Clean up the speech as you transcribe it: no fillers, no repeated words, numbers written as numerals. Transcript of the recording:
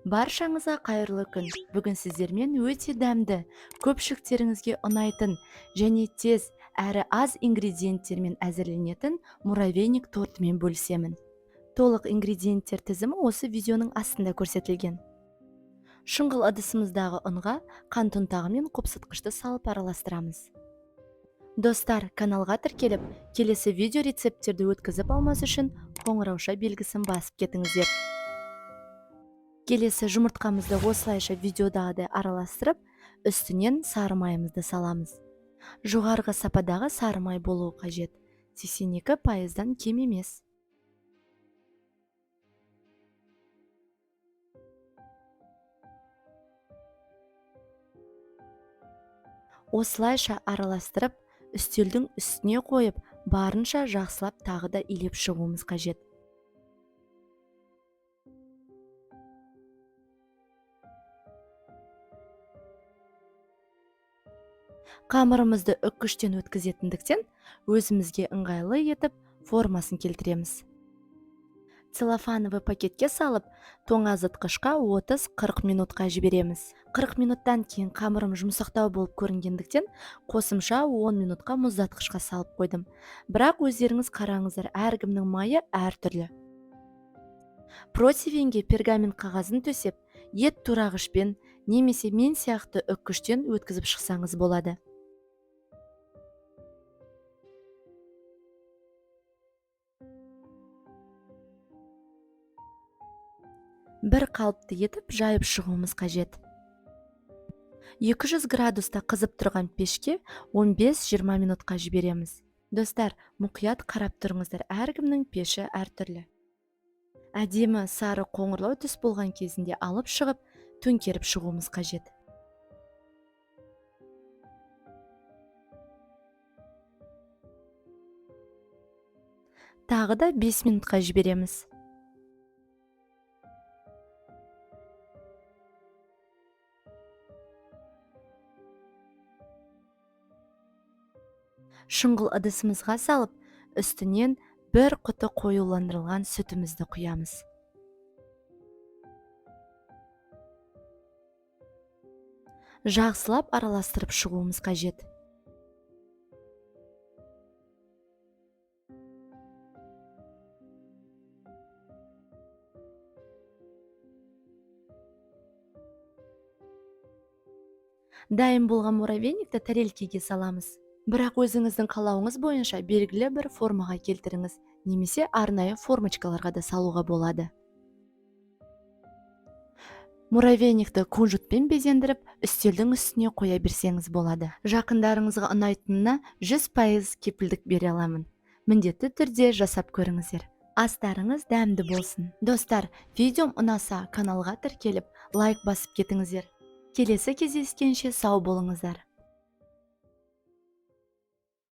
Баршаңызға қайырлы күн. Бүгін сіздермен өте дәмді, көпшіліктеріңізге ұнайтын және тез әрі аз ингредиенттермен әзірленетін муравейник тортымен бөлісемін. Толық ингредиенттер тізімі осы видеоның астында көрсетілген. Шұңғыл ыдысымыздағы ұнға қант ұнтағы мен қопсытқышты салып араластырамыз. Достар, каналға тіркеліп, келесі видео рецепттерді өткізіп алмас үшін қоңырауша белгісін басып кетіңіздер. Келесі жұмыртқамызды осылайша видеодағыдай араластырып, үстінен сары майымызды саламыз. Жоғарғы сападағы сары май болуы қажет, 82%-дан кем емес. Осылайша араластырып, үстелдің үстіне қойып, барынша жақсылап тағы да илеп шығуымыз қажет. Қамырымызды үккіштен өткізетіндіктен өзімізге ыңғайлы етіп формасын келтіреміз. Целлофановый пакетке салып, тоңазытқышқа 30-40 минутқа жібереміз. 40 минуттан кейін қамырым жұмсақтау болып көрінгендіктен қосымша 10 минутқа мұздатқышқа салып қойдым. Бірақ өздеріңіз қараңыздар, әркімнің майы әртүрлі. Противенге пергамент қағазын төсеп, ет турағышпен немесе мен сияқты үккіштен өткізіп шықсаңыз болады. Бір қалыпты етіп жайып шығуымыз қажет. 200 градуста қызып тұрған пешке 15-20 минутқа жібереміз. Достар, мұқият қарап тұрыңыздар, әркімнің пеші әртүрлі. Әдемі сары қоңырлау түс болған кезінде алып шығып, төңкеріп шығуымыз қажет. Тағы да 5 минутқа жібереміз. Шұңғыл ыдысымызға салып, үстінен бір құты қоюландырылған сүтімізді құямыз. Жақсылап араластырып шығуымыз қажет. Дайын болған муравейникті тарелкеге саламыз. Бірақ өзіңіздің қалауыңыз бойынша белгілі бір формаға келтіріңіз, немесе арнайы формочкаларға да салуға болады. Муравейникті кунжутпен безендіріп, үстелдің үстіне қоя берсеңіз болады. Жақындарыңызға ұнайтынына 100% кепілдік бере аламын. Міндетті түрде жасап көріңіздер. Астарыңыз дәмді болсын. Достар, видеом ұнаса каналға тіркеліп, лайк басып кетіңіздер. Келесі кездескенше сау болыңыздар.